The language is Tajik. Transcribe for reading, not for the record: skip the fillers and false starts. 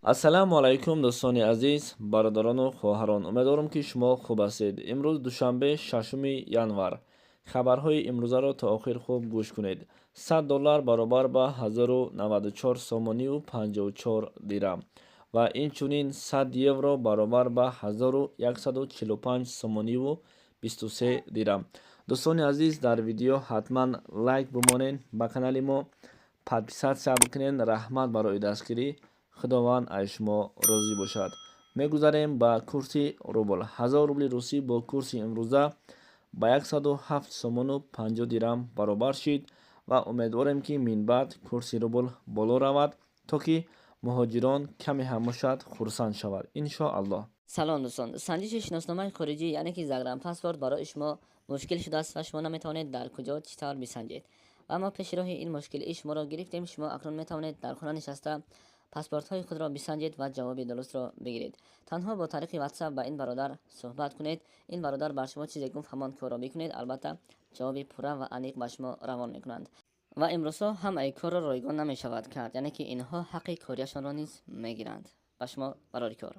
Ассалому алайкум, дӯстони азиз, бародарону хоҳарон. Умедворам, ки шумо хуб ҳастед. Имрӯз душанбе, 6 январ. Хабарҳои имрӯзаро то охир хуб гӯш кунед. 100 доллар баробар ба 1094 сомонию 54 дирам ва инчунин 100 евро баробар ба 1145 сомониву 23 дирам. Дӯстони азиз, дар видео ҳатман лайк бимонед, ба канали мо подписаться бикунед. Раҳмат барои дастгирӣ, Худованд аз шумо розӣ бошад. Мегузарем ба курси рубл. 1000 рубли русӣ бо курси имрӯза ба 107 сомону 50 дирам баробар шид ва умедворем, ки минбаъд курси рубл боло равад, то ки муҳоҷирон каме ҳам бошад хурсанд шавад, иншоаллоҳ. Салом, дӯстон. Санҷиши шиносномаи хориҷӣ, яъне ки загранпаспорт, барои шумо мушкил шудааст ва шумо наметавонед дар куҷо, чӣ тавр бисанҷед. Ва мо пеши роҳи ин мушкилии шуморо гирифтем. Шумо акнун метавонед дар хона нишаста паспортҳои худро бисанҷед ва ҷавоби дурустро бигиред. Танҳо бо тариқи WhatsApp ба ин бародар суҳбат кунед. Ин бародар бар шумо чизе гуфт, ҳамон корро бикунед. Албатта, ҷавоби пурра ва аниқ ба шумо равон мекунанд. Ва имрӯзҳо ҳамаи корро ройгон намешавад кард, яъне ки инҳо ҳаққи кориашонро низ мегиранд. Ба шумо барори кор.